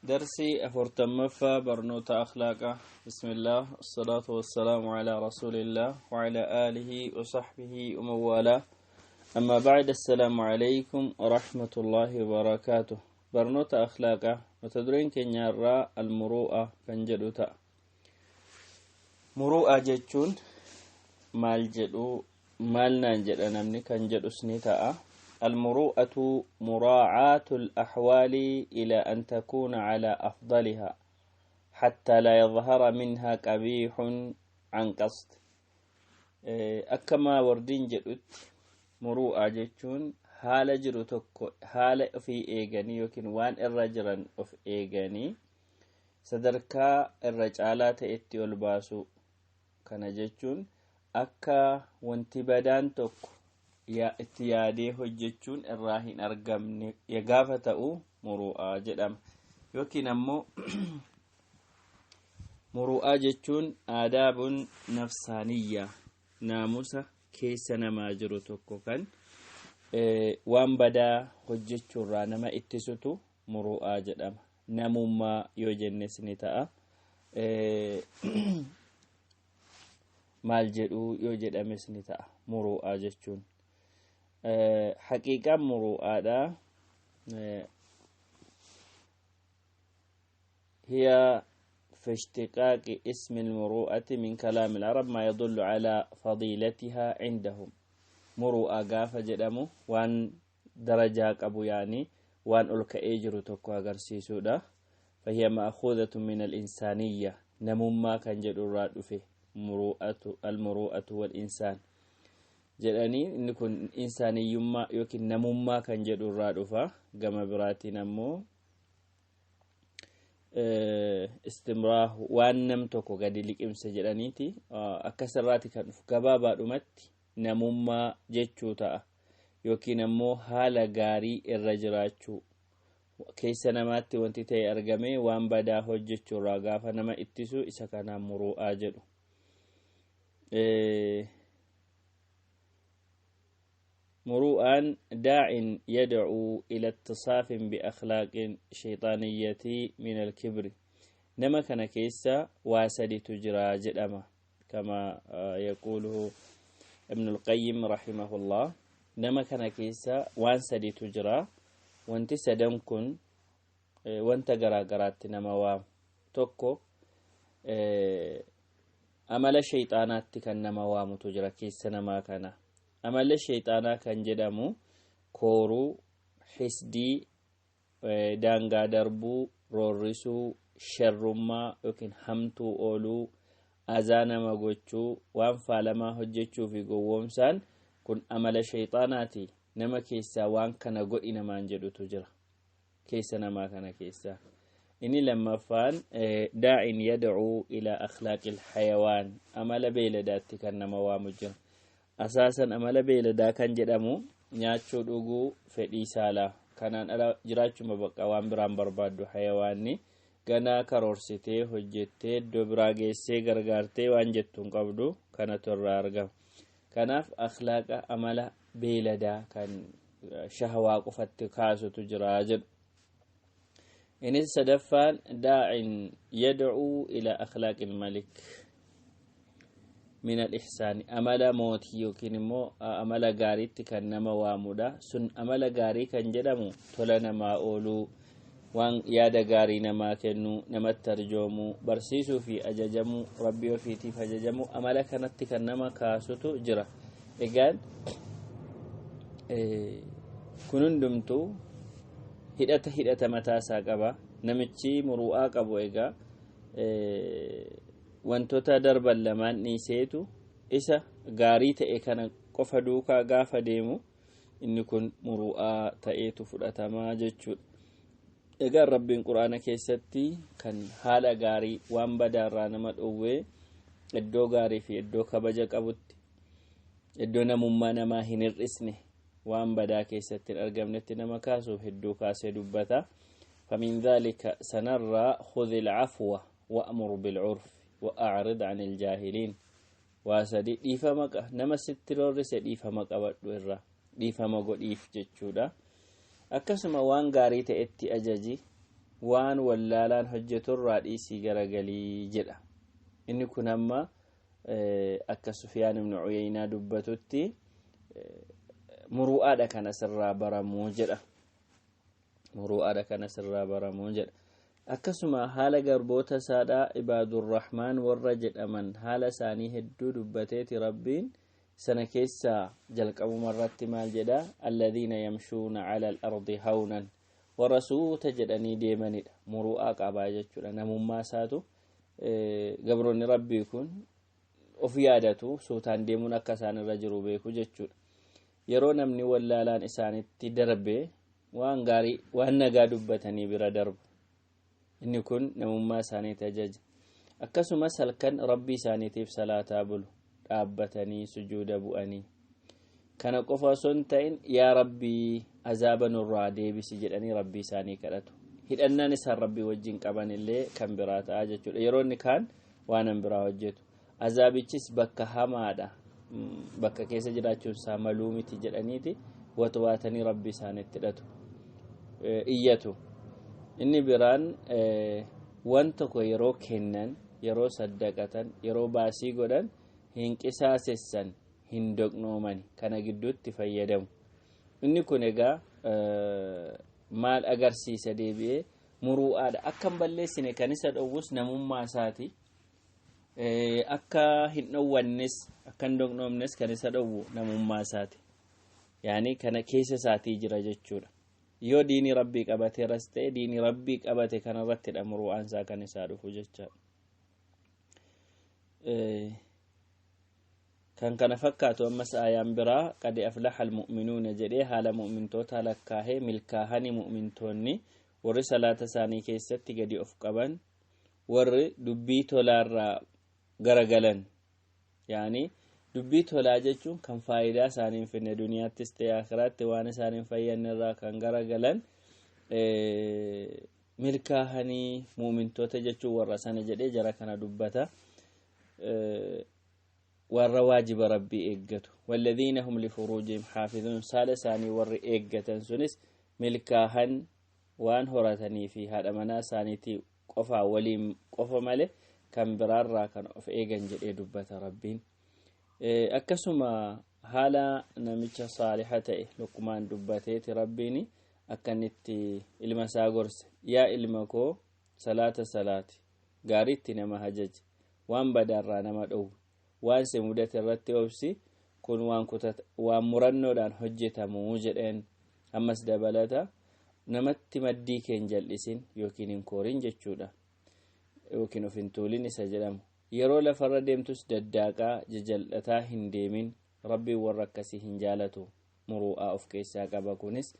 درسي أفرتمفا برنوت أخلاقه. بسم الله الصلاة والسلام على رسول الله وعلى آله وصحبه ومن والاه. أما بعد، السلام عليكم ورحمة الله وبركاته. برنوت أخلاقه متدرين كنيارا المروءة كنجدوتا مروءة جتشون maal jedhu maal naan jedha namni kan jedhus ni ta'a. المروءة مراعاة الأحوال إلى أن تكون على أفضلها حتى لا يظهر منها قبيح عن قصد. أكما وردين جدت مروءة jechuun haala jiru tokko haala ofii eeganii yookiin waan irra jiran of eeganii sadarkaa irra caalaa ta'etti ol baasu. Kana jechuun akka wanti badaan tokko itti yaadee hojjechuun irraa hin argamne gaafa ta'u muru'aa jedhama. Yookiin ammoo muru'aa jechuun aadaabun nafsaaniyyaa, naamusa keessa namaa jiru tokko kan waan badaa hojjechuurraa nama ittisutu muru'aa jedhama. Namummaa yoo jennes ni ta'a. Maal jedhu yoo jedhames ni ta'a muru'aa jechuun. Haqiiqaan muru'aadha هي في اشتقاق اسم المروءة من كلام العرب ما يدل على فضيلتها عندهم. مروءة قافة جدمو وان درجة أبو يعني وان ألك أجر تكو أغرسيسو ده. فهي مأخوذة من الإنسانية، نمما كان جدو الراد فيه مروءة المروءة والإنسان jedhanii inni kun insaaniyyummaa yookiin namummaa kan jedhu irraa dhufa. Gama biraatiin ammoo istimraah waan nam tokko gadi liqimse jedhaniiti akkasirraati kan dhufu. Gabaabaadhumatti namummaa jechuu ta'a yookiin ammoo haala gaarii irra jiraachuu keessa namaatti wanti ta'e argame waan badaa hojjechuu irraa gaafa nama ittisu isa kanaan muru'aa jedhu. مروءا داع يدعو إلى اتصاف بأخلاق شيطانية من الكبر. نما كان كيسا واسد تجرى جدما كما يقوله ابن القيم رحمه الله. نما كان كيسا واسد تجرى وانت سدمكن وانت غراغرات نما وام توكو أمل شيطانات كان نما وام تجرى كيسا نما كان amalli shayxaanaa kan jedhamu kooruu, xisdii, daangaa darbuu, roorrisuu, sharrummaa yookiin hamtuu ooluu, azaa nama gochuu, waan faalamaa hojjechuu fi gowwoomsaan kun amala shayxaanaati. Nama keessaa waan kana godhi namaan jedhutu jira keessa namaa kana keessaa. Inni lammaffaan daa'in yad'uu ilaa akhlaaqil hayawaan, amala beeladaatti kan nama waamu jira. Asaasan amala beeladaa kan jedhamu nyaachuu, dhuguu, fedhii saalaa kanaan ala jiraachuma bakka waan biraan barbaaddu. Hayawaanni ganaa karoorsitee hojjettee iddoo biraa geessee gargaartee waan jettu hin qabdu, kanatu irraa argama. Kanaaf akhlaaqa amala beeladaa kan shahawaa qofatti kaasutu jira jedhu. Inni sadaffaan daa'in yad'uu ilaa akhlaaqil malik من الإحسان، أمل موتي يمكن مو أمل غاريت كان نما وامودا سن أمل غاري كان جدمو تولنا ما أولو وان يادا غاري نما كنو نما ترجمو برسيسو في أججمو ربي في تيف أججمو أمل كانت كان نما كاسوتو جرا. إيجاد كنون دمتو هدأت هدأت متى ساقبا نمتشي مروءة قبو إيجا wantoota darban lamaan dhiiseetu isa gaarii ta'e kana qofa duukaa gaafa deemu inni kun muru'aa ta'eetu fudhatamaa jechuudha. Egaa Rabbiin Quraana keessatti kan haala gaarii waan badaarraa nama dhowwee iddoo gaarii fi iddoo kabaja qabutti iddoo namummaa namaa hin hir'isne waan badaa keessatti hin argamnetti nama kaasuuf hedduu kaasee dubbata. فمن ذلك سنرى خذ العفو وأمر بالعرف وأعرض عن الجاهلين. واسدي ديفما نما سترور سديفما قبدو إرا ديفما قديف جتشودا. akkasuma waan gaarii ta'etti ajaji, Waan wallaalaan hojjeturraa dhiisii garagalii jedha. Inni kun amma akka Sufyaan ibnu Uyeynaa dubbatutti muru'aadha kan asirraa baramuu jedha. Muru'aadha kan asirraa baramuu jedha. Akkasuma haala garboota isaadhaa Ibaadurrahmaan warra jedhaman haala isaanii hedduu dubbateeti Rabbiin. Sana keessaa jalqabuma irratti maal jedha? Alladhiina yamshuuna cala al-ardi hawnan, warra suuta jedhanii deemanidha. Muru'aa qabaa jechuudha. Namummaa isaatu gabroonni Rabbii kun of yaadatu, suutaan deemuun akka isaan irra jiru beeku jechuudha. Yeroo namni wallaalaan isaanitti darbe waan gaarii, waan nagaa dubbatanii bira darbu. Inni kun namummaa isaaniitti ajaja. Akkasumas halkan Rabbii isaaniitiif salaataa bulu, dhaabbatanii sujuuda bu'anii. Kana qofa osoo hin ta'in, yaa Rabbii azaaba nurraa deebisi jedhanii Rabbii isaanii kadhatu. Hidhannaan isaan Rabbii wajjin qaban illee kan biraa ta'a jechuudha. Yeroo inni kaan waan biraa hojjetu. Azaabichis bakka hamaadha, bakka keessa jiraachuun isaa maluu miti jedhaniiti watwaatanii Rabbii isaaniitti hidhatu, iyyatu. Inni biraan waan tokko yeroo kennan, yeroo saddaqatan, yeroo baasii godhan hin qisaasessan, hin doqnoomani, kana gidduutti fayyadamu. Inni kun egaa maal agarsiisa? Deebi'ee muru'aadha. Akka hin balleessine kan isa dhowwus namummaa isaati. Akka hin dhowwannes, akka hin doqnoomnes kan isa dhowwu namummaa isaati. Yaani kana keessa isaatii jira jechuudha. Yoo diinii Rabbii qabateeras ta'e, diinii Rabbii qabate kanarrattidha muru'aan isaa kan isaa dhufu jechaadha. Kan kana fakkaatu ammas aayaan biraa qad aflaha almu'minuuna jedhee haala mu'mintoota lakkaahee, milkaahani mu'mintoonni warri salaata isaanii keessatti gadi of qaban, warri dubbii tolaarraa garagalan. Yaani dubbii tolaa jechuun kan faayidaa isaanii hin finne, duniyaattis ta'e akiraatti waan isaan hin fayyadne irraa kan garagalan, milkaahanii mu'mintoota jechuun warra sana jedhee jara kana dubbata. Warra waajiba Rabbii eeggatu, walladhiina hum lifuruujihim xaafizuun, saala isaanii warri eeggatan sunis milkaahan, waan horatanii fi haadha manaa isaaniitii qofaa waliin qofa male kan biraarraa kan of eegan jedhee dubbata Rabbiin. Akkasuma haala namicha saaliha ta'e Luqmaan dubbateeti Rabbiin akka inni itti ilma isaa gorse: yaa ilma koo, salaata salaati, gaariitti nama hajaji, waan badaarraa nama dhowwu, waan si mudate irratti obsi, kun waan murannoodhaan hojjetamuu jedheen. Ammas dabalata namatti maddii kee hin jal'isin yookiin hin koorin jechuudha, yookiin of hin tuulin isa jedhamu. Yeroo lafarra deemtus daddaaqaa jajal'ataa hin deemin, Rabbiin warra akkasii hin jaalatu. Muru'aa of keessaa qaba kunis.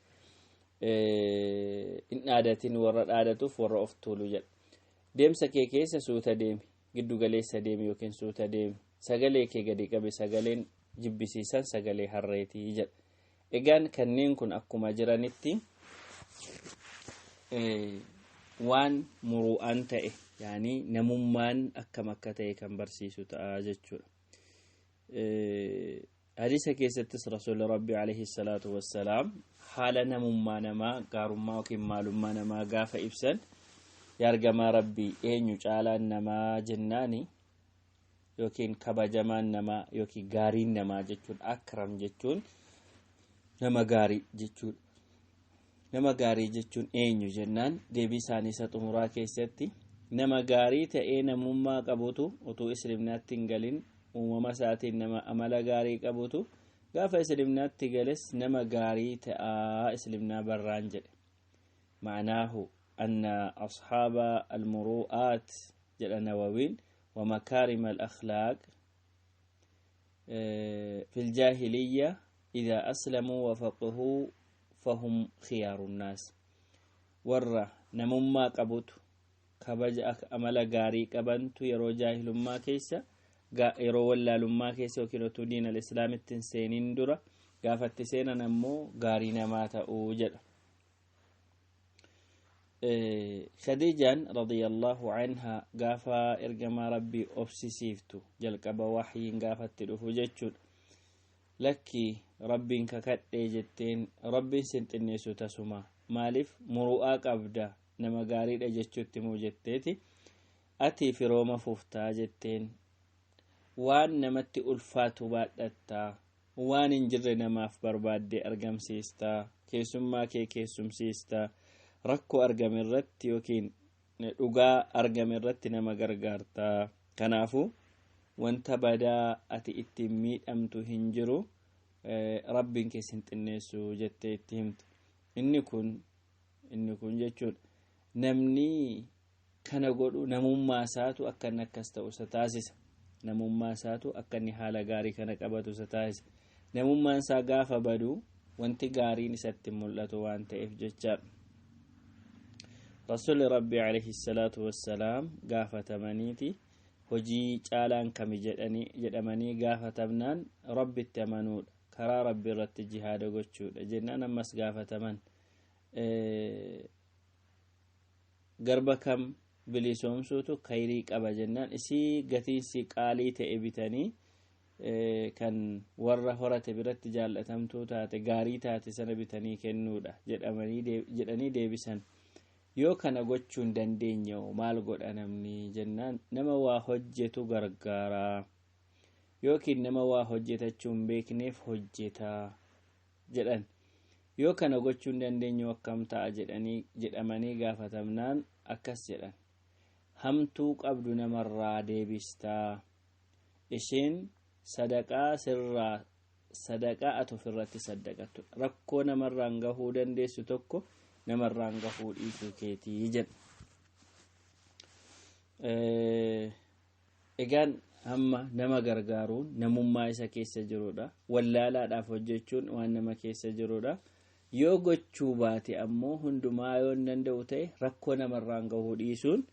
Hin dhaadatin, warra dhaadatuuf warra of tuulu jedha. Deemsa kee keessa suuta deemi, giddu galeessa deemi yookiin suuta deemi, sagalee kee gadi qabe, sagaleen jibbisiisan sagalee harreetii jedha. Egaan kanneen kun akkuma jiranitti waan muru'aan ta'e, yaani namummaan akkam akka ta'e kan barsiisu ta'a jechuudha. Hadiisa keessattis Rasuulli Rabbi alayhi salaatu wassalaam haala namummaa namaa, gaarummaa yookiin maalummaa namaa gaafa ibsan, yaa ergamaa Rabbii, eenyu caalaan namaa jennaani, yookiin kabajamaan namaa yookiin gaariin namaa jechuun, akram jechuun nama gaarii jechuudha. Nama gaarii jechuun eenyu jennaan, deebii isaanii isa xumuraa keessatti nama gaarii ta'ee namummaa qabutu utuu islimnaatti hin galin uumama isaatiin nama amala gaarii qabutu gaafa islimnaatti gales nama gaarii ta'aa islimnaa barraan jedhe. Ma'anaahu anna asxaaba almuru'aat jedha Nawawiin ومكارم الأخلاق في الجاهلية إذا أسلموا وفقهوا فهم خيار الناس. Warra namummaa qabutu, kabaja amala gaarii qabantu yeroo jaahilummaa keessa, yeroo wallaalummaa keessa yookiin utuu diin al-islaamitti hin seeniin dura, gaafatti seenan ammoo gaarii namaa ta'uu jedha. Khadiijaan radiyallahu anha gaafa ergamaa Rabbii obsisiiftu, jalqaba waxyiin gaafatti dhufu jechuudha, lakki, Rabbiin kakadhee jetteen, Rabbiin sin xinneessu tasuma. Maaliif? Muru'aa qabda. Nama gaariidha jechuutti muu jetteeti ati firooma fuftaa jetteen. Waan namatti ulfaatu baadhattaa, waan hin jirre namaaf barbaaddee argamsiistaa, keessummaa kee keessumsiistaa, rakkoo argame irratti yookiin dhugaa argame irratti nama gargaartaa. Kanaafuu wanta badaa ati ittiin miidhamtu hin jiru, rabbiin keessa hin xinneessu jettee itti himte. Inni kun jechuudha, namni kana godhu namummaa isaatu akka inni akkas ta'u isa taasisa. Namummaa isaatu akka inni haala gaarii kana qabatu isa taasisa. Namummaan isaa gaafa badu wanti gaariin isatti mul'atu waan ta'eef jechaadha. Rasuulli Rabbii alayhi salaatu wassalaam gaafatamaniiti, hojii caalaan kami jedhamanii gaafatamnaan, Rabbitti amanuudha, karaa Rabbi irratti jihaada gochuudha jennaan, ammas gaafataman, garba kam bilisoomsuutu kayrii qaba jennaan, isii gatiinsi qaalii ta'e bitanii kan warra horate biratti jaallatamtuu taate, gaarii taate sana bitanii kennuudha jedhanii deebisan. Yoo kana gochuu hin dandeenye maal godha namni jennaan, nama waa hojjetu gargaaraa yookiin nama waa hojjetachuu hin beekneef hojjetaa jedhan. Yoo kana gochuu hin dandeenye akkam ta'a jedhamanii gaafatamnaan, akkas jedhan: hamtuu qabdu namarraa deebistaa, isheen sadaqaa sirraa sadaqaa ati ofirratti saddaqattu, rakkoo namarraan gahuu dandeessu tokko namarraan gahuu dhiisuu keetii jedha. Egaan hamma nama gargaaruun namummaa isa keessa jirudha. Wallaalaadhaaf hojjechuun waan nama keessa jirudha. Yoo gochuu baate ammoo, hundumaa yoo hin danda'u ta'e, rakkoo namarraan gahuu dhiisuun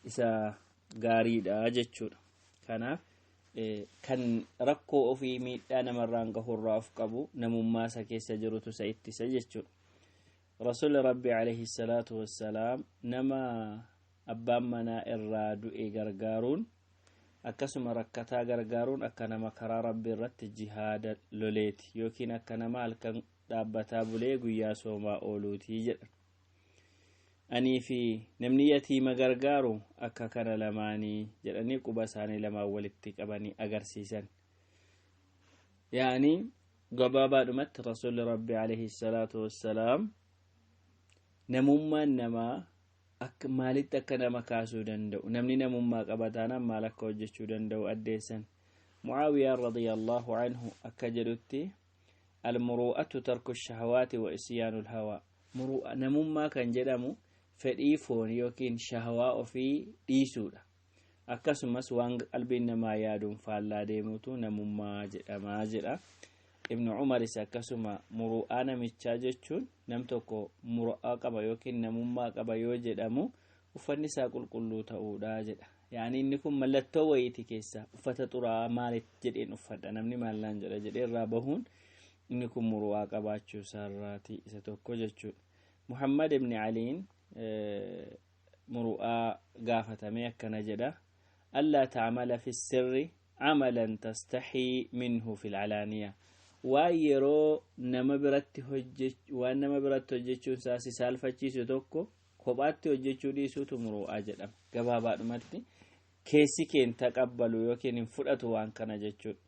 isa gaariidha jechuudha. Kanaaf kan rakkoo ofii miidhaa namarraan gahurraa of qabu namummaa isa keessa jirutu isa ittisa jechuudha. Rasuulli Rabbi alayhi salaatu wassalaam nama abbaan manaa irraa du'e gargaaruun, akkasuma rakkataa gargaaruun, akka nama karaa Rabbi irratti jihaada loleeti yookiin akka nama halkan dhaabbataa bulee guyyaa soomaa ooluutii jedha. Anii fi namni yatiima gargaaru akka kana lamaanii jedhanii quba isaanii lamaan walitti qabanii agarsiisan. Yaani gabaabaadhumatti Rasuulli Rabbi alayhi salaatu wassalaam namummaan namaa akka maalitti akka nama kaasuu danda'u, namni namummaa qabataanaan maal akka hojjechuu danda'u addeessan. Mucaawiyaan radiyallahu anhu akka jedhutti, المروءة ترك الشهوات وعصيان الهوى. Namummaa kan jedhamu fedhii foon yookiin shahawaa ofii dhiisuudha. Akkasumas waan qalbiin namaa yaaduun faallaa deemutu namummaa jedhamaa jedha. Ibnu Umaris akkasuma, muru'aa namichaa jechuun nam tokko muru'aa qaba yookiin namummaa qaba yoo jedhamu uffanni isaa qulqulluu ta'uudha jedha. Yaani inni kun mallattoo wayiiti keessa uffata xuraa'aa maaliif jedheen uffadha, namni maallaan jedha jedhee irraa bahuun, inni kun muru'aa qabaachuu isaarraati isa tokko jechuudha. Muhammad ibni Aliin muru'aa gaafatamee akkana jedha: ألا تعمل في السر عملا تستحي منه في العلانية. Waan yeroo nama biratti waan nama biratti hojjechuun isaa si saalfachiisu tokko kophaatti hojjechuu dhiisuutu muru'aa jedhama. Gabaabaadhumatti keessi keen taqabbalu yookiin hin fudhatu waan kana jechuudha.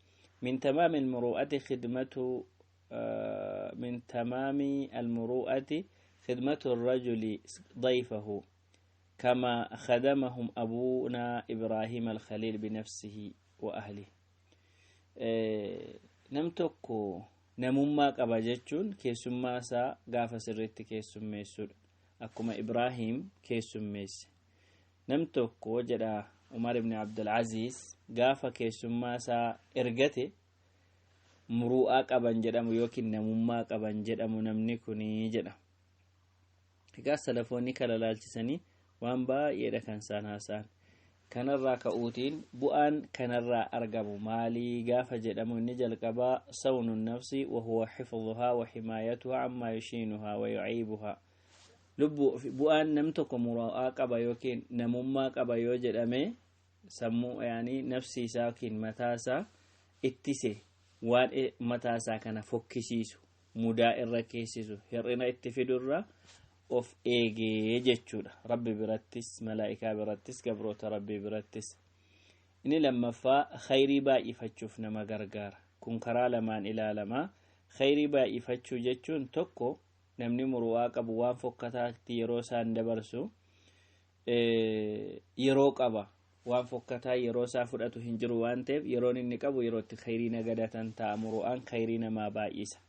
من تمام المروءة خدمة من تمام المروءة خدمة الرجل ضيفه كما خدمهم أبونا إبراهيم الخليل بنفسه وأهله. Nam tokko namummaa qaba jechuun keessummaa isaa gaafa sirriitti keessummeessuudha, akkuma Ibraahim keessummeesse. Nam tokko jedha Umar ibn Abdulaziz, gaafa keessummaa isaa ergate muru'aa qaban jedhamu yookiin namummaa qaban jedhamu namni kunii jedha. Egaa salafoonni kana laalchisanii waan baay'eedha kan isaan haasa'an. Kanarraa ka'uutiin bu'aan kanarraa argamu maalii gaafa jedhamu, inni jalqabaa صون النفس، وهو حفظها وحمايتها عما يشينها ويعيبها. Lubbu bu'aan nam tokko muru'aa qaba yookiin namummaa qaba yoo jedhame, sammuu yaanii nafsi isaa yookiin mataa isaa ittise, waan mataa isaa kana fokkisiisu, mudaa irra keessisu, hir'ina itti fidurra of eegee jechuudha. Rabbi birattis, malaa'ikaa birattis, gabroota rabbii birattis. Inni lammaffaa khayrii baay'ifachuuf nama gargaara. Kun karaa lamaan ilaalamaa. Khayrii baay'ifachuu jechuun tokko namni muru'aa qabu waan fokkataatti yeroo isaan dabarsu yeroo qaba. Waan fokkataa yeroo isaa fudhatu hin jiru waan ta'eef yeroon inni qabu yeroo itti khayrii nagadatan ta'a. Muru'aan khayrii namaa baay'isa.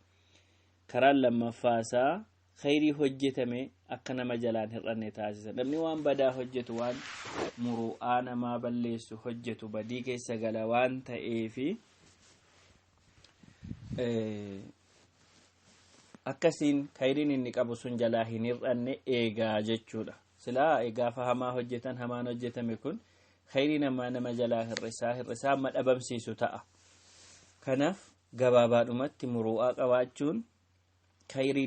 Karaan lammaffaa isaa khayrii hojjetame akka nama jalaan hir'anne taasisa. Namni waan badaa hojjetu, waan muru'aa namaa balleessu hojjetu, badii keessa gala waan ta'eefi akkasiin khayriin inni qabu sun jalaa hin hir'anne eegaa jechuudha. Silaa gaafa hamaa hojjetan hamaan hojjetame kun khayrii namaa nama jalaa hir'isaa amma dhabamsiisu ta'a. Kanaaf gabaabaadhumatti muru'aa qabaachuun khayrii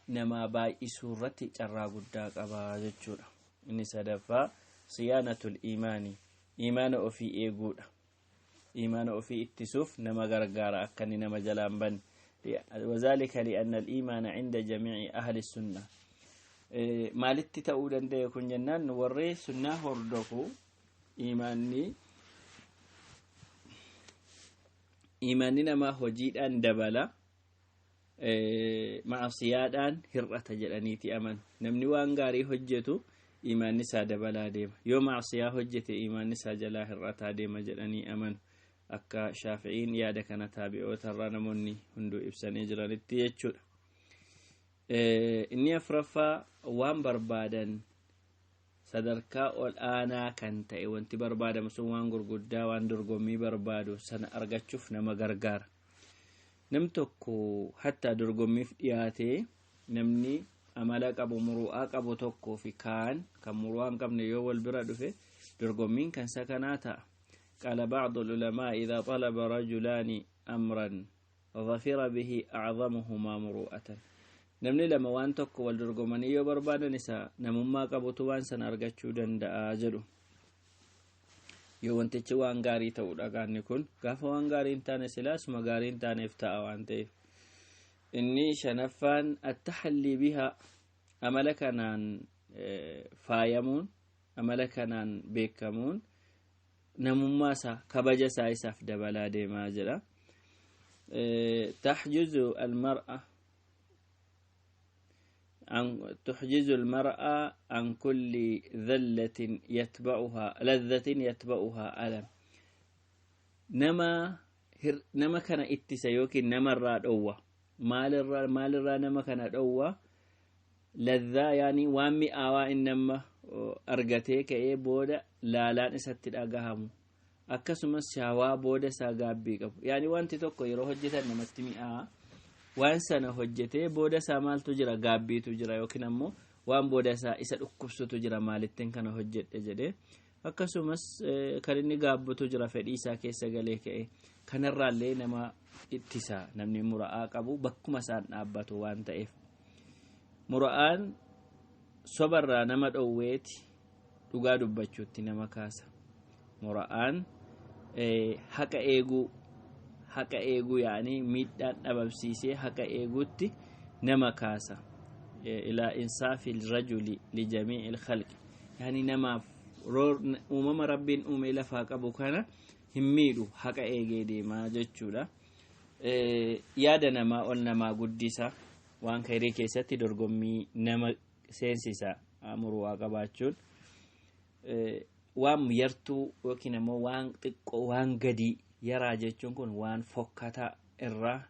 namaa baay'isuu irratti carraa guddaa qabaa jechuudha. Inni sadaffaa siyaanatul iimaanii, iimaana ofii eeguudha. Iimaana ofii ittisuuf nama gargaara akka inni nama jalaan banne. Wazaalika li'anna al-iimaana cinda jamiici ahli sunnaa. Maalitti ta'uu danda'e kun jennaan warri sunnaa hordofu iimaanni namaa hojiidhaan dabala, macasiyaadhaan hir'ata jedhaniiti amanu. Namni waan gaarii hojjetu iimaanni isaa dabalaa deema, yoo macasiyaa hojjete iimaanni isaa jalaa hir'ataa deema jedhanii amanu. Akka Shaafi'iin yaada kana taabi'ootarraa namoonni hunduu ibsanii jiranitti jechuudha. Inni afraffaa waan barbaadan sadarkaa ol aanaa kan ta'e, wanti barbaadamu sun waan gurguddaa, waan dorgommii barbaadu sana argachuuf nama gargaara. Nam tokko hattaa dorgommiif dhiyaatee namni amala qabu, muru'aa qabu tokkoo fi kaan kan muru'aa hin qabne yoo wal bira dhufe dorgommiin kan sakanaa ta'a. قال بعض العلماء: إذا طلب رجلان أمرا ظفر به أعظمهما مروءة. Namni lama waan tokko wal dorgomanii yoo barbaadan isa namummaa qabutu waan sana argachuu danda'a jedhu. Yoo wantichi waan gaarii ta'uudha gaanni kun, gaafa waan gaarii hin taane silaasuma gaarii hin taaneef ta'a waan ta'eef. Inni shanaffaan attaxallii biha, amala kanaan faayamuun, amala kanaan beekamuun namummaa isaa, kabaja isaa isaaf dabalaa deemaa jedha. تحجز المرأة عن تحجز المرأة عن كل ذلة يتبعها لذة يتبعها ألم. nama kana ittisa yookiin namarraa dhowwa. Maalirraa nama kana dhowwa? Ladhaa, yaani waan mi'aawaa inni amma argatee ka'ee booda laalaan isatti dhagahamu, akkasumas shaawaa booda isaa gaabbii qabu. Yaani wanti tokko yeroo hojjetan namatti mi'aawa, waan sana hojjetee booda isaa maaltu jira? Gaabbiitu jira, yookiin ammoo waan booda isaa isa dhukkubsutu jira, maalittiin kana hojjedhe jedhee. Akkasumas kan inni gaabbutu jira fedhii isaa keessa galee ka'e. Kanarraallee nama ittisa namni mura'aa qabu bakkuma isaan dhaabbatu waan ta'eef. Mura'aan sobarraa nama dhowweeti dhugaa dubbachuutti nama kaasa. Mura'aan haqa eeguu, haqa eeguu yaani miidhaan dhabamsiisee haqa eeguutti nama kaasa. Ilaa insaafi rajuli lijamii'i ilkhalqi, yaani namaaf uumama rabbiin uume lafaa qabu kana hin miidhu, haqa eegee deemaa jechuudha. Yaada namaa ol namaa guddisa, waan khayrii keessatti dorgommii nama seensisa muru'aa qabaachuun. Waan yartuu yookiin ammoo waan xiqqoo, waan gadii yaraa jechuun kun waan fokkataa irraa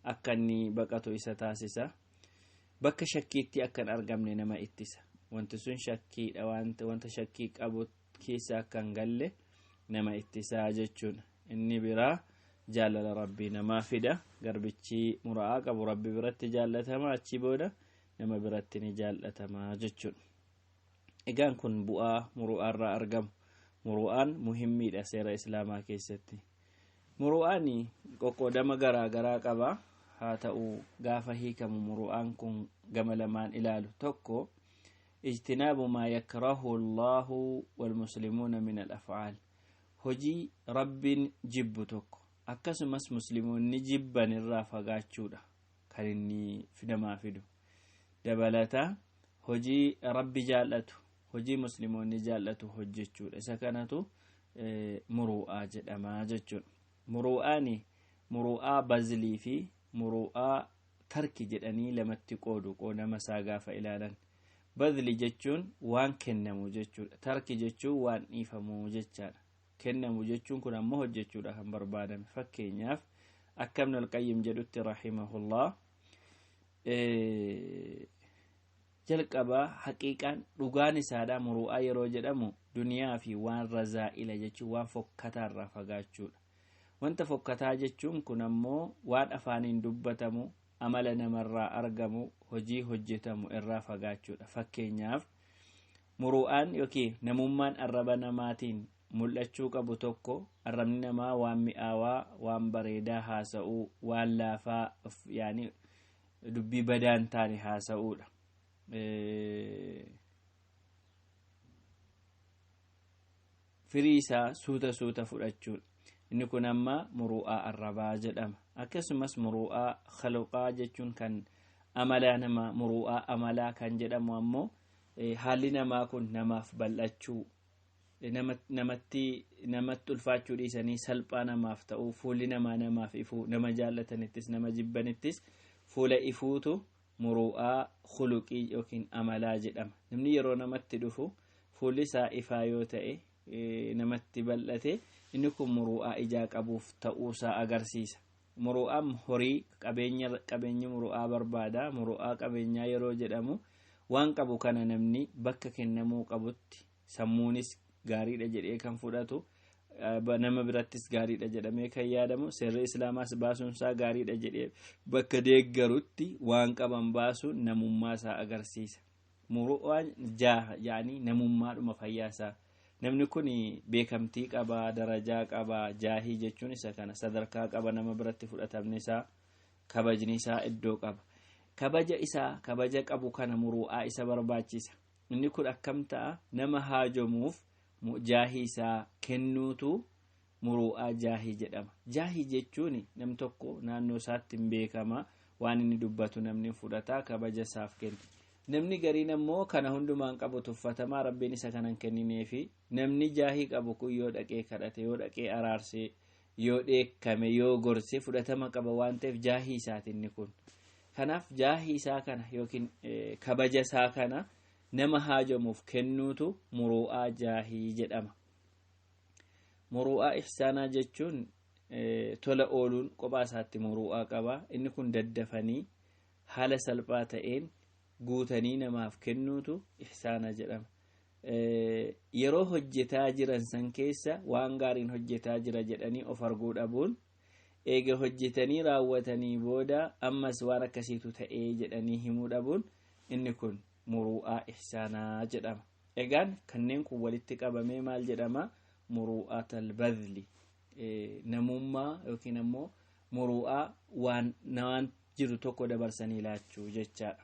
akka inni baqatu isa taasisa. Bakka shakkiitti akka hin argamne nama ittisa. Wanti sun shakkiidha, wanta shakkii qabu keessa akka hin galle nama ittisaa jechuudha. Inni biraa jaalala rabbii namaa fida. Garbichi mura'aa qabu rabbi biratti jaallatama, achi booda nama biratti ni jaallatama jechuudha. Egaan kun bu'aa muru'aarraa argamu. Muru'aan muhimmiidha seera islaamaa keessatti. Muru'aan qoqqoodama garaa garaa qaba. Haa ta'u gaafa hiikamu muru'aan kun gama lamaan ilaalu. Tokko, ijtinaabu maa yakrahu Allahu walmuslimuuna min al-af'aal, hojii rabbiin jibbu tokko akkasumas musliimoonni jibban irraa fagaachuudha kan inni namaa fidu. Dabalata Hojii Rabbi jaallatu, hojii musliimoonni jaallatu hojjechuudha. Isa kanatu muru'aa jedhama jechuudha. Muru'aani muru'aa bazlii fi muru'aa tarki jedhanii lamatti qoodu qoodama isaa gaafa ilaalan. Bazli jechuun waan kennamu jechuudha. Tarki jechuun waan dhiifamu jechaadha. Kennamu jechuun kun ammoo hojjechuudha kan barbaadame. Fakkeenyaaf akka Ibn Alqayyim jedhutti rahimahullah, jalqabaa haqiiqaan dhugaan isaadha muru'aa yeroo jedhamu duniyaa fi waan razaa'ila jechuun waan fokkataarraa fagaachuudha. Wanta fokkataa jechuun kun ammoo waan afaaniin dubbatamu, amala namarraa argamu, hojii hojjetamu irraa fagaachuudha. Fakkeenyaaf muru'aan yookiin namummaan arraba namaatiin mul'achuu qabu tokko arrabni namaa waan mi'aawaa, waan bareedaa haasa'uu, waan laafaa, yaani dubbii badaan taane haasa'uudha. Firii isaa suuta suuta fudhachuudha. Inni kun amma muru'aa arrabaa jedhama. Akkasumas muru'aa khaluqaa jechuun kan amala namaa, muru'aa amalaa kan jedhamu ammoo haalli namaa kun namaaf bal'achuu, namatti ulfaachuu dhiisanii salphaa namaaf ta'uu, fuulli namaa namaaf ifuu, nama jaallatanittis nama jibbanittis fuula ifuutu muru'aa khuluqii yookiin amalaa jedhama. Namni yeroo namatti dhufu fuulli isaa ifaa yoo ta'e, namatti bal'ate, inni kun muru'aa ijaa qabuuf ta'uusaa agarsiisa. Muru'aan horii qabeenya muru'aa barbaada. Muru'aa qabeenyaa yeroo jedhamu waan qabu kana namni bakka kennamuu qabutti sammuunis gaariidha jedhee kan fudhatu, nama birattis gaariidha jedhamee kan yaadamu, seerri islaamaas baasuunsaa gaariidha jedhee bakka deeggarutti waan qaban baasuun namummaa isaa agarsiisa. Muru'aan jaaha yaani namummaadhuma fayyaa isaa. Namni kun beekamtii qaba, darajaa qaba, jaahii jechuun isa kana sadarkaa qaba, nama biratti fudhatamni isaa, kabajni isaa iddoo qaba. Kabaja isaa, kabaja qabu kana muru'aa isa barbaachisa. Inni kun akkam ta'a? Nama haajomuuf jaahii isaa kennuutu muru'aa jaahii jedhama. Jaahii jechuun nam tokko naannoo isaatti hin beekama, waan inni dubbatu namni fudhata, kabaja isaaf kenna. Namni gariin ammoo kana hundumaan qabu tuffatamaa, Rabbiin isa kanan kennineefi. Namni jaahii qabu kun yoo dhaqee kadhate, yoo dhaqee araarsee, yoo dheekkame, yoo gorse fudhatama qaba waan ta'eef jaahii isaati inni kun. Kanaaf jaahii isaa kana yookiin kabaja isaa kana nama haajamuuf kennuutu muru'aa jaahii jedhama. Muru'aa ihsaanaa jechuun tola ooluun kophaa isaatti muru'aa qaba. Inni kun daddafanii haala salphaa ta'een guutanii namaaf kennuutu ihsaana jedhama. Yeroo hojjetaa jiran san keessa waan gaariin hojjetaa jira jedhanii of arguu dhabuun, eega hojjetanii raawwatanii booda ammas waan akkasiitu ta'ee jedhanii himuu dhabuun, inni kun muru'aa ihsaanaa jedhama. Egaan kanneen kun walitti qabamee maal jedhama? Muru'aatal badli, namummaa yookiin ammoo muru'aa waan namaan jiru tokko dabarsanii laachuu jechaadha.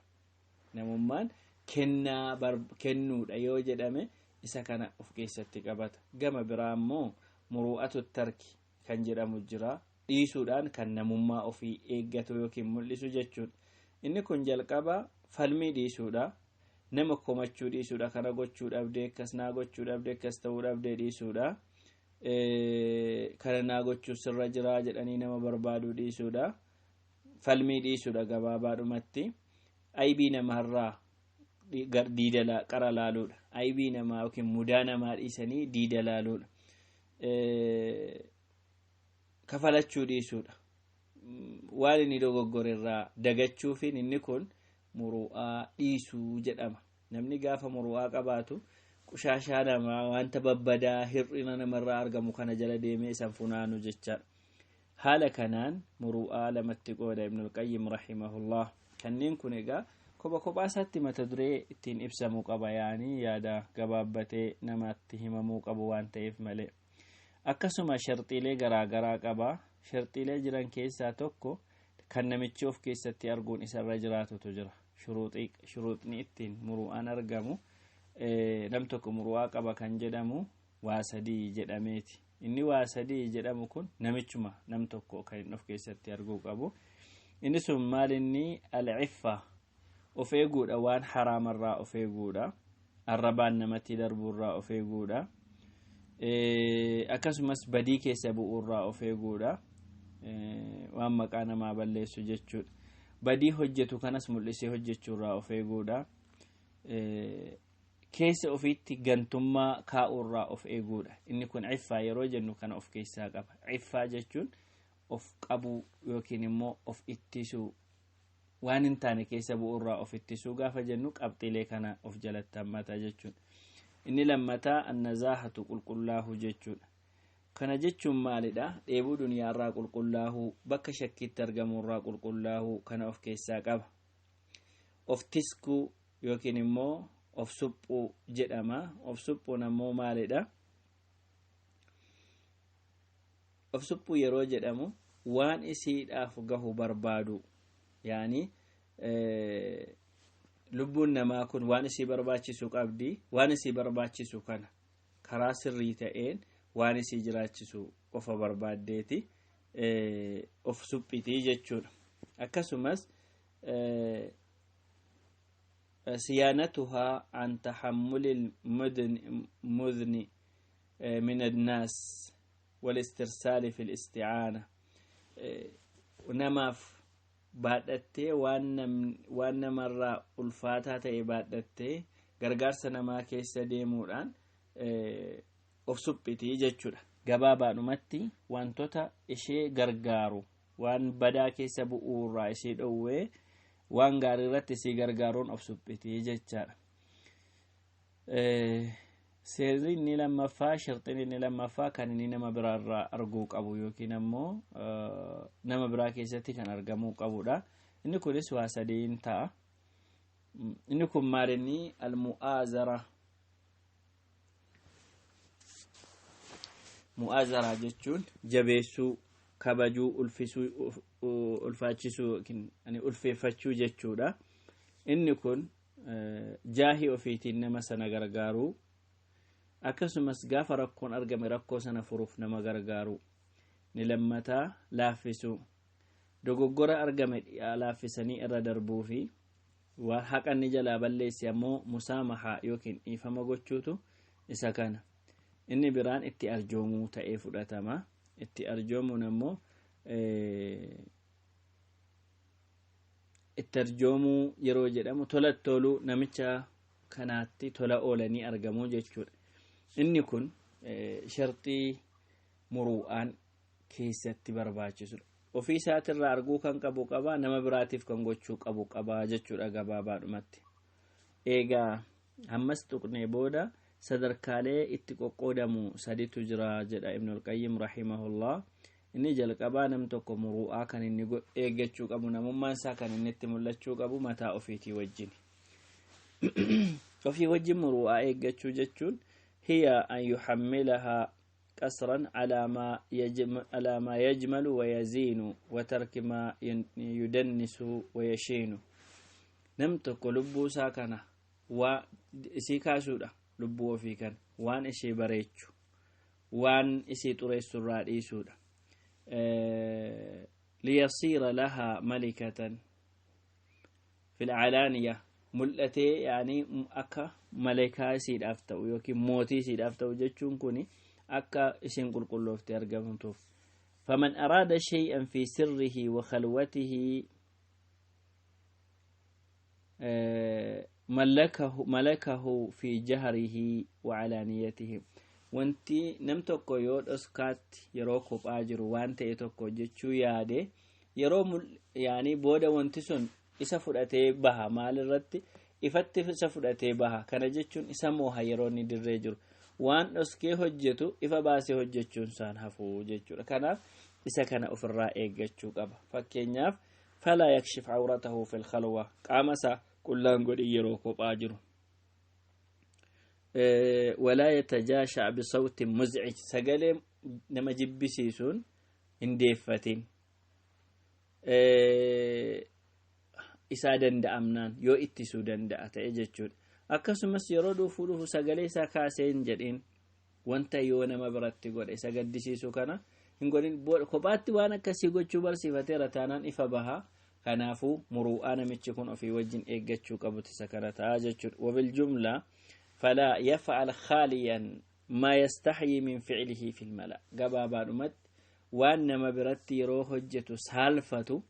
Namummaan kennaa kennuudha yoo jedhame isa kana of keessatti qabata. Gama biraa immoo muru'atu tarki kan jedhamu jira. Dhiisuudhaan kan namummaa ofii eeggatu yookiin mul'isu jechuudha. Inni kun jalqaba falmii dhiisuudha. Nama komachuu dhiisuudha. Kana gochuu dhabdee, akkas naa gochuu dhabdee, akkas ta'uu dhabdee dhiisuudha. Kana naa gochuu sirra jiraa jedhanii nama barbaaduu dhiisuudha. Falmii dhiisuudha gabaabaadhumatti. Aybii namarraa diida qara laaluudha. Aybii namaa yookiin mudaa namaa dhiisanii diida laaluudha. Kafalachuu dhiisuudha. Waan inni dogoggore irraa dagachuufiin inni kun muru'aa dhiisuu jedhama. Namni gaafa muru'aa qabaatu qushaashaa namaa, wanta babbadaa hir'ina namarraa argamu kana jala deemee isan funaanu jechaadha. Haala kanaan muru'aa lamatti qooda Ibnul Qayyim rahimahullah. Kanneen kun egaa kopha kophaa isaatti mata duree ittiin ibsamuu qaba, yaanii yaada gabaabbatee namatti himamuu qabu waan ta'eef malee. Akkasuma sharxiilee garaagaraa qaba. Sharxiilee jiran keessaa tokko kan namichi of keessatti arguun isarra jiraatutu jira. Shuruuxni ittiin muru'aan argamu, nam tokko muru'aa qaba kan jedhamu waa sadii jedhameeti. Inni waa sadii jedhamu kun namichuma nam tokko kan inni of keessatti arguu qabu. Inni sun maal? Inni alciffa Of eeguudha, waan haraamarraa of eeguudha, arrabaan namatti darbuurraa of eeguudha, akkasumas badii keessa bu'uurraa of eeguudha, waan maqaa namaa balleessu jechuudha. Badii hojjetu kanas mul'isee hojjechuurraa of eeguudha. Keessa ofiitti gantummaa kaa'uurraa of eeguudha. Inni kun ciffaa yeroo jennu kana of keessaa qaba. Ciffaa jechuun of qabuu yookiin immoo of ittisuu, waan hin taane keessa bu'uurraa of ittisuu gaafa jennu qabxiilee kana of jalatti hammata jechuudha. Inni lammataa annazaahatu, qulqullaahuu jechuudha. Kana jechuun maalidha? Dheebuu duniyaarraa qulqullaahuu, bakka shakkiitti argamuurraa qulqullaahuu kana of keessaa qaba. Of tiskuu yookiin immoo of suphuu jedhama. Of suphuun ammoo maalidha? Of suphuu yeroo jedhamu waan isiidhaaf gahu barbaadu, yaani lubbuun namaa kun waan isii barbaachisu qabdi. Waan isii barbaachisu kana karaa sirrii ta'een waan isii jiraachisu qofa barbaaddeeti of suphitii jechuudha. Akkasumas siyaanatuhaa an taxammuli mudni min annaas walistirsaali fi listicaana, namaaf baadhattee, waan namarraa ulfaataa ta'e baadhattee gargaarsa namaa keessa deemuudhaan of suphitii jechuudha. Gabaabaadhumatti wantoota ishee gargaaru, waan badaa keessa bu'uurraa ishee dhowwee waan gaarii irratti isii gargaaruun of suphitii jechaadha. Seerri inni lammaffaa, sharxiin inni lammaffaa kan inni nama biraarraa arguu qabu yookiin ammoo nama biraa keessatti kan argamuu qabudha. Inni kunis waa sadiin ta'a. Inni kun maal? Inni almu'aazara. Mu'aazaraa jechuun jabeessuu, kabajuu, ulfisuu, ulfaachisuu yookiin ulfeeffachuu jechuudha. Inni kun jaahii ofiitiin nama sana gargaaruu, akkasumas gaafa rakkoon argame rakkoo sana furuuf nama gargaaru. Ni lammataa laaffisuu, dogoggora argame laaffisanii irra darbuu fi waan haqa inni jalaa balleesse ammoo musaamahaa yookiin dhiifama gochuutu isa kana. Inni biraan itti arjoomuu ta'ee fudhatama. Itti arjoomuun ammoo, itti arjoomuu yeroo jedhamu tola toluu, namicha kanaatti tola oolanii argamuu jechuudha. Inni kun sharxii muru'aan keessatti barbaachisudha. Ofii isaatirraa arguu kan qabu qaba, nama biraatiif kan gochuu qabu qaba jechuudha gabaabaadhumatti. Eegaa ammas tuqnee booda sadarkaalee itti qoqqoodamu saditu jira jedha Ibnul Qayyim rahimahullah. Inni jalqabaa nam tokko muru'aa kan inni eeggachuu qabu, namummaan isaa kan inni itti mul'achuu qabu mataa ofiitii wajjin. Ofii wajjin muru'aa eeggachuu jechuun hiya an yuhammilahaa qasran alaa maa yajmalu wa yaziinu wa tarki maa yudannisu wa yashiinu. Nam tokko lubbuu isaa kana waa isii kaasuudha, lubbuu ofii kana waan ishee bareechu, waan isii xureessu irraa dhiisuudha. Liyasiira lahaa malikatan fil calaaniya, mul'atee yaani akka malekaa isiidhaaf ta'u yookiin mootii isiidhaaf ta'u jechuun kun akka isin qulqullooftee argamtuuf. Faman araada shay'an fi sirrihi wa khalwatihi malakahu fi jahrihi wa calaaniyatihi. Wanti nam tokko yoo dhoskaatti yeroo kophaa jiru waan ta'e tokko hojjechuu yaade, yeroo yaani booda wanti sun isa fudhatee baha. Maal irratti? Ifatti isa fudhatee baha. Kana jechuun isa mooha. Yeroo inni dirree jiru waan dhoskee hojjetu ifa baasee hojjechuun isaan hafuu jechuudha. Kanaaf isa kana ofirraa eeggachuu qaba. Fakkeenyaaf, falaa yakshif cawratahu fil khalwa, qaama isaa qullaan godhin yeroo kophaa jiru. Walaa yatajaashac bisawtin muzcij, sagalee nama jibbisiisuun hin deeffatin, isaa danda'amnaan yoo ittisuu danda'a ta'e jechuudha. Akkasumas yeroo dhufuu dhufu sagalee isaa kaasee hin jedhin. Wanta yoo nama biratti godhe isa gaddisiisu kana hin godhin. Kophaatti waan akkasii gochuu barsiifateera taanaan ifa baha. Kanaafuu muru'aa namichi kun ofii wajjin eeggachuu qabu isa kana ta'a jechuudha. Wabiljumla falaa yaf'al khaaliyan maa yastaxyii min ficlihi fi lmala. Gabaabaadhumatti waan nama biratti yeroo hojjetu saalfatu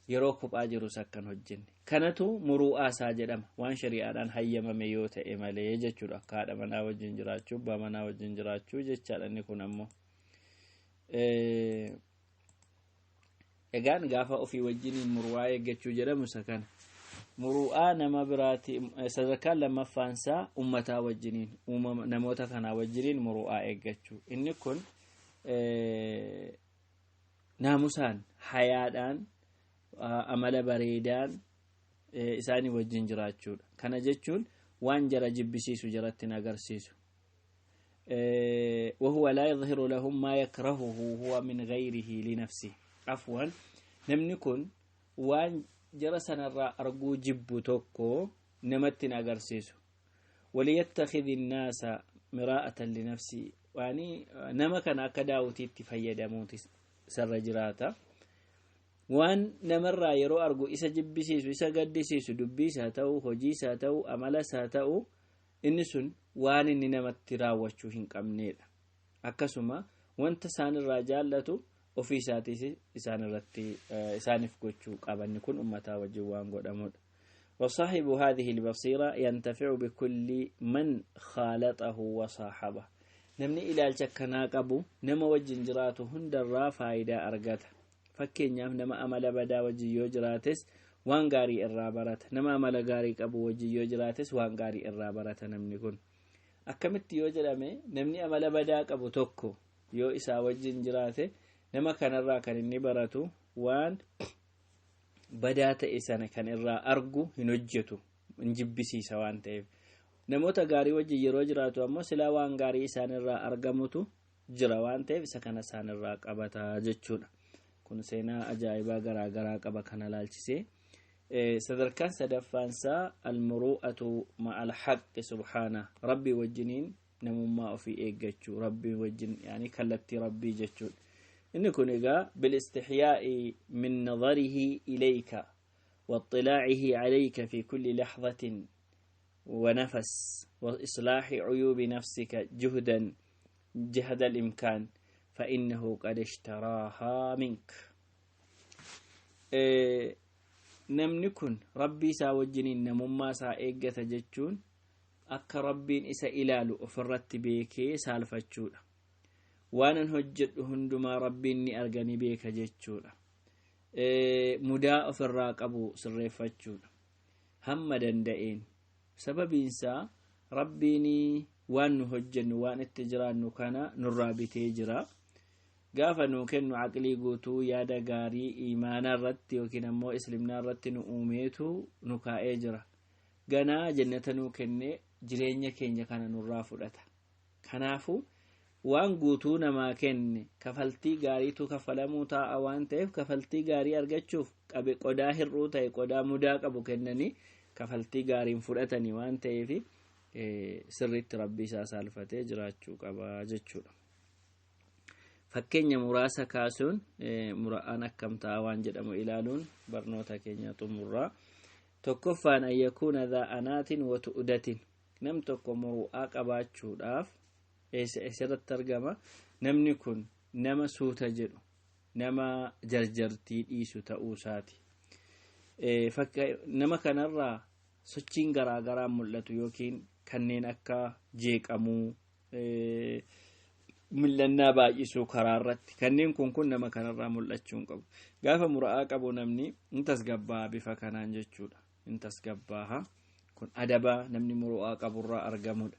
yeroo kophaa jirus akkan hojjenne kanatu muru'aa isaa jedhama, waan shari'aadhaan hayyamame yoo ta'e malee jechuudha. Akka haadha manaa wajjin jiraachuu, abbaa manaa wajjin jiraachuu jechaadha. Inni kun ammoo egaan gaafa ofii wajjiniin muru'aa eeggachuu jedhamu isa kana. Muru'aa nama biraati. Sadarkaan lammaffaansaa ummataa wajjiniin, uumama namoota kanaa wajjiniin muru'aa eeggachuu. Inni kun naamusaan, hayaadhaan, amala bareedaan isaanii wajjin jiraachuudha. Kana jechuun waan jara jibbisiisu jaratti hin agarsiisu. وهو لا يظهر لهم ما يكرهه هو من غيره لنفسه. عفوا، namni kun waan jara sanarraa arguu jibbu tokko namatti hin agarsiisu. وليتخذ الناس مراءة لنفسه, waani nama kana akka daawwitiitti fayyadamuuti sarra jiraata. Waan namarraa yeroo argu isa jibbisiisu, isa gaddisiisu, dubbii isaa ta'u, hojii isaa ta'u, amala isaa ta'u, inni sun waan inni namatti raawwachuu hin qabneedha. Akkasuma wanta isaanirraa jaallatu ofii isaatiis isaan irratti isaaniif gochuu qabanni kun ummataa wajjin waan godhamudha. وصاحب هذه البصيرة ينتفع بكل من خالطه وصاحبه. Namni ilaalcha akkanaa qabu nama wajjin jiraatu hundarraa faayidaa argata. Fakkeenyaaf, nama amala badaa wajjin yoo jiraates waan gaarii irraa barata, nama amala gaarii qabu wajjin yoo jiraates waan gaarii irraa barata. Namni kun akkamitti yoo jedhame, namni amala badaa qabu tokko yoo isaa wajjin jiraate, nama kanarraa kan inni baratu waan badaa ta'e sana kan irraa argu hin hojjetu, hin jibbisiisa waan ta'eef. Namoota gaarii wajjin yeroo jiraatu ammoo silaa waan gaarii isaanirraa argamutu jira waan ta'eef, isa kana isaanirraa qabata jechuudha. Kun seenaa ajaa'ibaa garaa garaa qaba kana laalchisee. Sadarkaan sadaffaansaa almuru'atu ma'al haqqi subhaana, rabbii wajjiniin namummaa ofii eeggachuu, rabbii wajjin, yani kallattii rabbii jechuudha. Inni kun egaa bilistixyaa'i min nadarihi ilayka واطلاعه عليك في كل لحظة ونفس، وإصلاح عيوب نفسك جهدا جهد الإمكان، فإنه قد اشتراها منك. Namni kun rabbii isaa wajjiniin namummaa isaa eeggata jechuun akka rabbiin isa ilaalu ofirratti beekee saalfachuudha. Waanan hojjedhu hundumaa rabbiin ni arganii beeka jechuudha. Mudaa ofirraa qabu sirreeffachuudha hamma danda'een, sababiinsaa rabbiin waan nu hojjennu, waan itti jiraannu kana nurraa bitee jira. Gaafa nuu kennu aqlii guutuu, yaada gaarii, imaanaa irratti yookiin ammoo islimnaa irratti nu uumeetu nu kaa'ee jira. Ganaa jannata nuu kennee jireenya keenya kana nurraa fudhata. Kanaafuu waan guutuu namaa kenne kafaltii gaariitu kafalamuu taa'a waan ta'eef, kafaltii gaarii argachuuf qabe qodaa hir'uu ta'e, qodaa mudaa qabu kennanii kafaltii gaariin fudhatanii waan ta'eef, sirriitti rabbii isaa saalfatee jiraachuu qaba jechuudha. Fakkeenya muraasa kaasuun mura'aan akkam ta'a waan jedhamu ilaaluun barnoota keenya xumurraa. Tokkoffaan, an yakuuna dhaa anaatin wa tu'datin. Nam tokko muru'aa qabaachuudhaaf eessarratti argama? Namni kun nama suuta jedhu, nama jarjartii dhiisu ta'uu isaati. Nama kanarraa sochiin garaagaraa mul'atu yookiin kanneen akka jeeqamuu, mul'annaa baay'isuu karaa irratti, kanneen kun nama kanarraa mul'achuu hin qabu. Gaafa mura'aa qabu namni hin tasgabbaa bifa kanaan jechuudha, hin tasgabbaaha. Kun adabaa namni muru'aa qaburraa argamudha.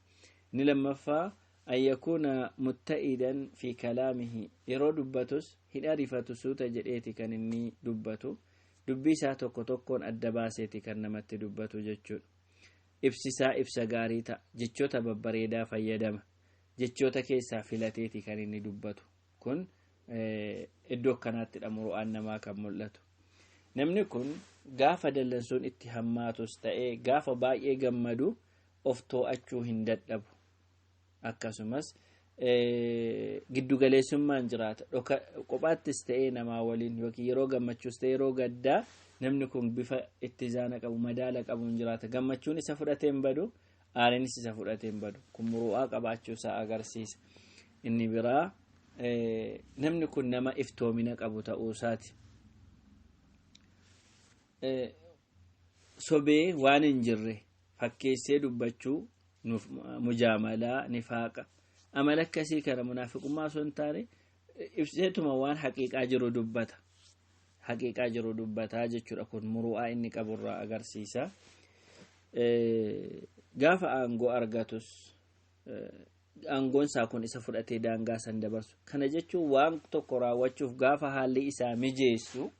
Inni lammaffaa, an yakuuna mutta'idan fi kalaamihi. Yeroo dubbatus hin arifatu, suuta jedheeti kan inni dubbatu. Dubbii isaa tokko tokkoon adda baaseeti kan namatti dubbatu jechuudha. Ibsisaa ibsa gaarii ta'a, jechoota babbareedaa fayyadama, jechoota keessaa filateeti kan inni dubbatu. Kun iddoo akkanaatti muru'aan namaa kan mul'atu. Namni kun gaafa dallansuun itti hammaatus ta'ee gaafa baay'ee gammadu of too'achuu hin dadhabu. Akkasumas Giddugaleessummaan jiraata. Kophaattis ta'ee namaa waliin yookiin yeroo gammachuus ta'e yeroo gaddaa namni kun bifa ittizaana qabu, madaala qabuun jiraata. Gammachuun isa fudhatee hin badu, aariinis isa fudhatee hin badu. Kun muru'aa qabaachuu isaa agarsiisa. Inni biraa namni kun nama iftoomina qabu ta'uu isaati. Sobee waan hin jirre fakkeessee dubbachuu, mujaamalaa, nifaaqa, amala akkasii kana munaafiqummaa osoo hin taane ibseetuma waan haqiiqaa jiru dubbata. Haqiiqaa jiru dubbataa jechuudha. Kun muru'aa inni qaburraa agarsiisa. Gaafa aangoo argatus aangoon isaa kun isa fudhatee daangaa san dabarsu. Kana jechuun waan tokko raawwachuuf gaafa haalli isaa mijeessu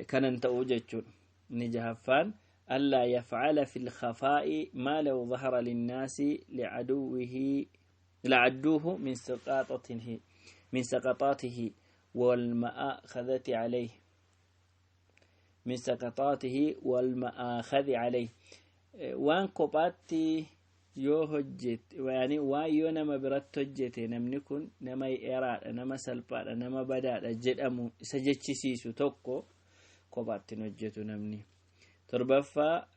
kanan ta'uu jechuudha. Inni jahaffaan allaa yafcala fi lkhafaa'i maa law dhahara linnaasi licaduwihi lacadduuhu min saqaxaatihi والمآخذة عليه من سقطاته والمآخذ عليه. Waan kophaatti yoo hojjete, yani waan yoo nama biratti hojjete namni kun nama dheeraadha, nama salphaadha, nama badaadha jedhamu isa jechisiisu tokko kophaatti hin hojjetu namni. Torbaffaa,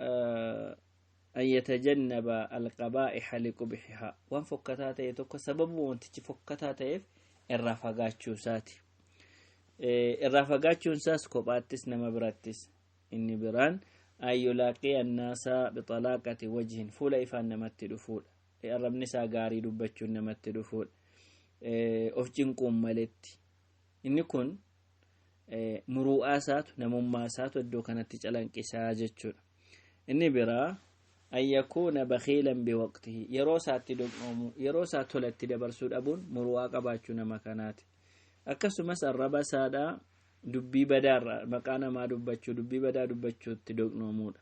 an yatajannaba alqabaa'ixa liqubxihaa. Waan fokkataa ta'e tokko sababuma wantichi fokkataa ta'eef irraa fagaachuu isaati. Irraa fagaachuun isaas kophaattis nama birattis. Inni biraan an yulaaqiya annaasa bixalaaqati wajhin, fuula ifaan namatti dhufuudha. Arrabni isaa gaarii dubbachuun namatti dhufuudha, of cinquun maletti. Inni kun muru'aa isaatu, namummaa isaatu iddoo kanatti calanqisaa jechuudha. Inni biraa an yakuuna bakhiilan biwaqtihi, yeroo isaatti doqnoomu, yeroo isaa tolatti dabarsuu dhabuun muru'aa qabaachuu nama kanaati. Akkasumas arraba isaadhaa dubbii badaarra maqaa namaa dubbachuu, dubbii badaa dubbachuutti doqnoomuudha.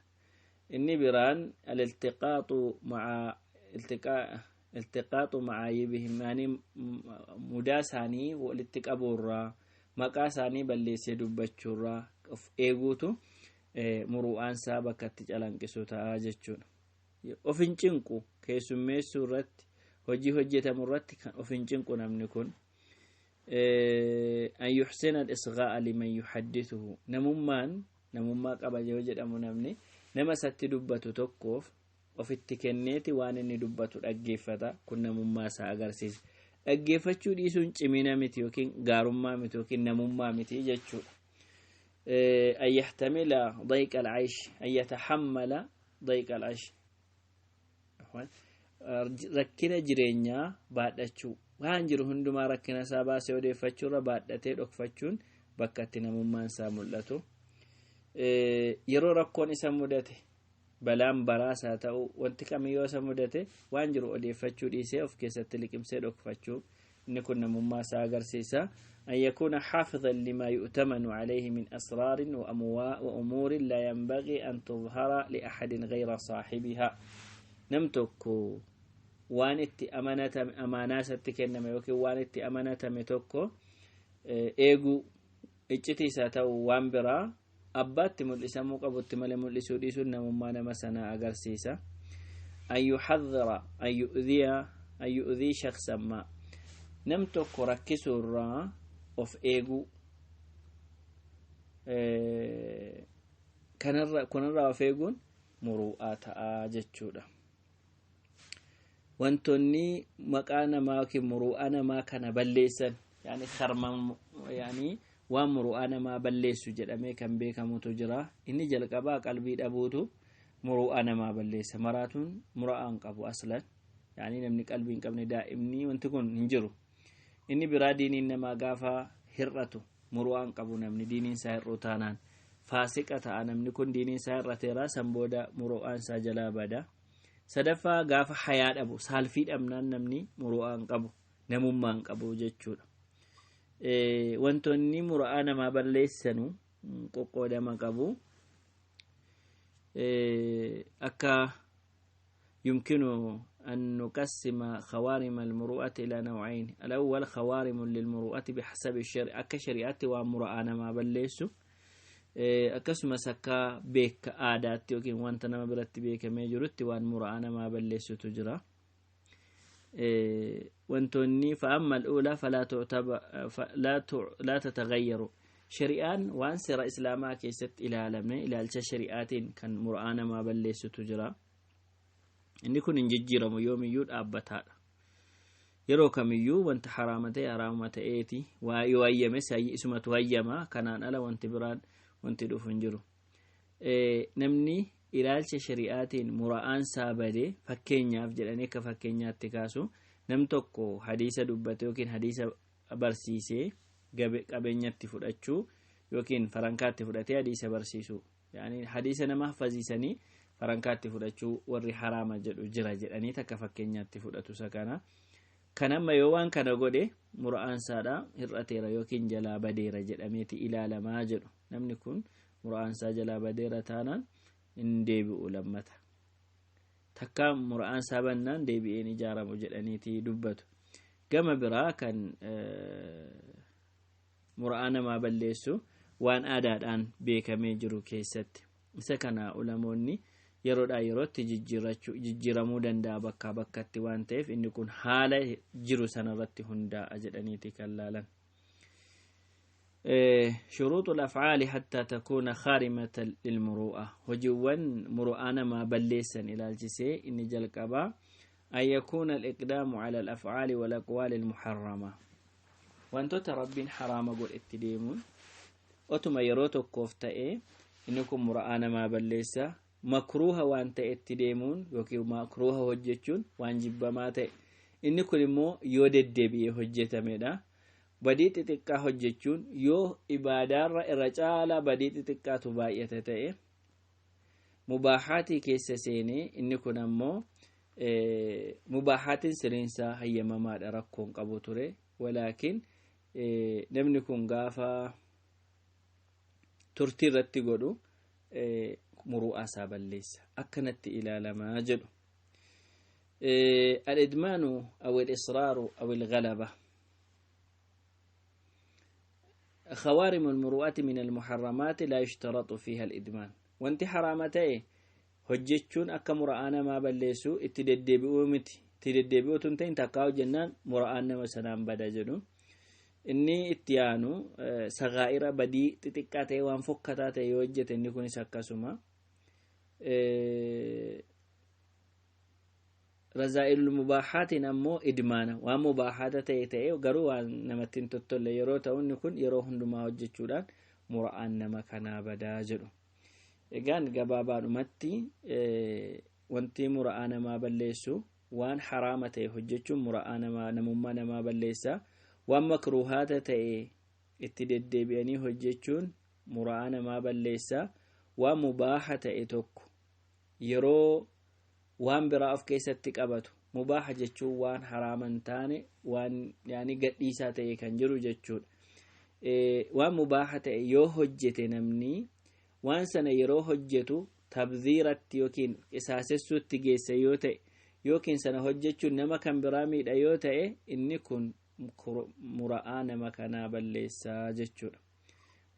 Inni biraan aliltiqaaxu maca iltiqaaxu macaayibihim, yani mudaa isaanii walitti qabuurraa, maqaa isaanii balleessee dubbachuurraa of eeguutu muru'aan isaa bakka itti calanqisu ta'a jechuudha. Of hin cinqu keessummeessuu irratti, hojii hojjetamu irratti kan of hin cinqu namni kun. An yuxsina al-isgaa'a liman yuhaddithuhu, namummaan namummaa qaba yoo jedhamu namni nama isatti dubbatu tokkoof ofitti kenneeti waan inni dubbatu dhaggeeffata. Kun namummaa isaa agarsiisa. Dhaggeeffachuu dhiisuun cimina miti yookiin gaarummaa miti yookiin namummaa miti jechuudha. An yaxtamila dayqa alcaysh, an yatahammala dayqa alcaysh, rakkina jireenyaa baadhachuu, waan jiru hundumaa rakkina isaa baasee odeeffachuurra baadhatee dhokfachuun bakka itti namummaan isaa mul'atu. Yeroo rakkoon isa mudate, balaan baraas haa ta'u wanti kamiyyoo isa mudate, waan jiru odeeffachuu dhiisee of keessatti liqimsee dhokfachuu, inni kun namummaa isaa agarsiisa. An yakuuna xaafizan limaa yu'tamanu calayhi min asraarin wa umuurin laa yanbagii an tudhara liaxadin gayra saaxibihaa. Nam tokko waan itti amanatame, amaanaa isatti kenname yookiin waan itti amanatame tokko eeguu, iccitii isaa ta'u waan biraa abbaatti mul'isamuu qabutti malee mul'isuu dhiisuun namummaa nama sanaa agarsiisa. An yuxadhira an yu'dhiya an yu'dhii shaksan ma, nam tokko rakkisuurraa of eeguu, kanarraa of eeguun muru'aa ta'aa jechuudha. Wantoonni maqaa namaa yookiin muru'aa namaa kana balleessan, yani karman, yani waan muru'aa namaa balleessu jedhamee kan beekamutu jira. Inni jalqabaa qalbii dhabuutu muru'aa namaa balleessa. Maraatuun muru'aa hin qabu aslan, yani namni qalbii hin qabne, daa'imni, wanti kun hin jiru. Inni biraa diiniin namaa gaafa hir'atu muru'aa hin qabu namni. Diiniin isaa hir'uu taanaan faasiqa ta'a namni kun. Diiniin isaa hir'ateera, san booda muru'aan isaa jalaa bada. Sadaffaa, gaafa hayaa dhabu, saalfii dhabnaan namni muru'aa hin qabu, namummaa hin qabu jechuudha. Wantoonni muru'aa namaa balleessanu qoqqoodama qabu. Akka يمكن أن نقسم خوارم المروءة إلى نوعين: الأول خوارم للمروءة بحسب الشريعة, akka shari'aatti waan muru'aa namaa balleessu, akkasumas akka beeka aadaatti yookiin wanta nama biratti beekamee jirutti waan muru'aa namaa balleessutu jira. Wantoonni fa'amma al'uulaa falaa laa tatagayyaru. Shari'aan waan seera islaamaa keessatti ilaalame, ilaalcha shari'aatiin kan mura'aa namaa balleessutu jira. Inni kun hin jijjiiramu, yoomiyyuu dhaabbataadha. Yeroo kamiyyuu wanta haraama ta'e haraama ta'eeti, waa yoo hayyames isumatu hayyama, kanaan ala wanti biraan wanti dhufu hin jiru. Namni ilaalcha shari'aatiin mura'aan isaa badee, fakkeenyaaf jedhanii akka fakkeenyaatti kaasu, nam tokko hadiisa dubbate yookiin hadiisa barsiisee qabeenyatti fudhachuu yookiin farankaatti fudhatee hadiisa barsiisuu, yaani hadiisa nama haffaziisanii farankaatti fudhachuu warri haraama jedhu jira jedhanii takka fakkeenyaatti fudhatu. Isa kana kan amma yoo waan kana godhe mura'aan isaadha hir'ateera yookiin jalaa badeera jedhameeti ilaalamaa jedhu. Namni kun mura'aan isaa jalaa badeera taanaan hin deebi'u lammata, takka mura'aan isaa bannaan deebi'een ijaaramu jedhaniiti dubbatu. Gama biraa kan mura'aa namaa balleessu waan aadaadhaan beekamee jiru keessatti, isa kana ulamoonni yeroodhaa yerootti jijjiiramuu danda'a bakkaa bakkatti waan ta'eef, inni kun haala jiru sanarratti hundaa'a jedhaniiti kan laalan. شروط الأفعال حتى تكون خارمة للمروءة. Hojiiwwan muru'aa namaa balleessan ilaalchisee inni jalqabaa أن يكون الإقدام على الأفعال والأقوال المحرمة. Wantoota Rabbiin haraama godhetti deemuun otuma yeroo tokkoof ta'ee, inni kun mura'aa namaa balleessa. Makruuha waan ta'etti deemuun yookiin makruuha hojjechuun, waan jibbamaa ta'e, inni kun immoo yoo deddeebi'ee hojjetamedha. Badii xixiqqaa hojjechuun yoo ibaadaarra irra caalaa badii xixiqqaatu baay'ata ta'e, mubaaxaatii keessa seenee, inni kun ammoo mubaaxaatiin siriinsaa hayyamamaadha, rakkoon qabu ture, walaakin namni kun gaafa turtii irratti godhu muru'aa isaa balleessa, akkanatti ilaalamaa jedhu. الإدمان أو الإصرار أو الغلبة. خوارم المروءة من المحرمات لا يشترط فيها الإدمان. Wanti haraama ta'e hojjechuun akka mura'aa namaa balleessu itti deddeebi'uu miti, itti deddeebi'uu tun ta'in takkaa hojjennaan mura'aan nama sanaan bada jedhu. Inni itti aanu sagaa'ira, badii xixiqqaa ta'e, waan fokkataa ta'e yoo hojjete, inni kunis akkasuma. Razaa'ilul mubaaxaatiin ammoo idmaana, waan mubaaxaata ta'e garuu waan namatti hin tottolle yeroo ta'u, inni kun yeroo hundumaa hojjechuudhaan mura'aan nama kanaa badaa jedhu. Egaan gabaabaadhumatti wanti mura'aa namaa balleessu waan haraama ta'e hojjechuun mura'aa namaa, namummaa namaa balleessa. Waan makruuhaata ta'e itti deddeebi'anii hojjechuun mura'aa namaa balleessa. Waan mubaaha ta'e tokko yeroo waan biraa of keessatti qabatu, mubaaha jechuun waan haraama hin taane, waan yaani gadhiisaa ta'e kan jiru jechuudha. Waan mubaaha ta'e yoo hojjete namni, waan sana yeroo hojjetu tabziiratti yookiin qisaasessuutti geesse yoo ta'e, yookiin sana hojjechuun nama kan biraa miidha yoo ta'e, inni kun mura'aa nama kanaa balleessaa jechuudha.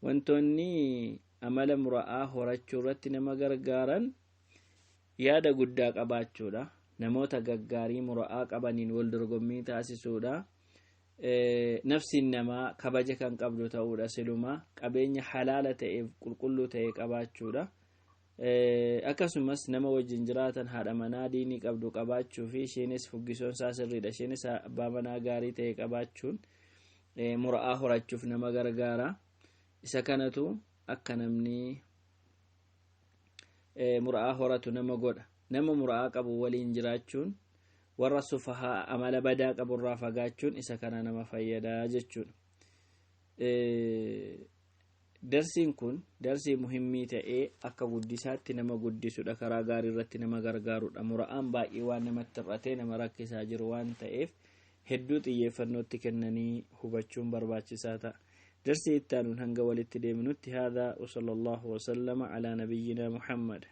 Wantoonni amala mura'aa horachuu irratti nama gargaaran yaada guddaa qabaachuudha, namoota gaggaarii mura'aa qabaniin wal dorgommii taasisuudha, nafsiin namaa kabaja kan qabdu ta'uudha, silumaa qabeenya halaala ta'eef qulqulluu ta'e qabaachuudha, akkasumas nama wajjin jiraatan haadha manaa diinii qabdu qabaachuu fi isheenis fuggisoon isaa sirriidha, isheenis abbaa manaa gaarii ta'e qabaachuun mura'aa horachuuf nama gargaara. Isa kanatu akka namni mura'aa horatu nama godha. Nama mura'aa qabu waliin jiraachuun, warra sufahaa amala badaa qaburraa fagaachuun isa kana nama fayyadaa jechuudha. Darsiin kun darsii muhimmii ta'ee akka guddisaatti nama guddisudha, karaa gaarii irratti nama gargaarudha. Mura'aan baay'ee waan namatti hir'atee nama rakkisaa jiru waan ta'eef, hedduu xiyyeeffannootti kennanii hubachuun barbaachisaa ta'a. Darsii itti aanuun hanga walitti deemnutti, هذا وصلى الله وسلم على نبينا محمد.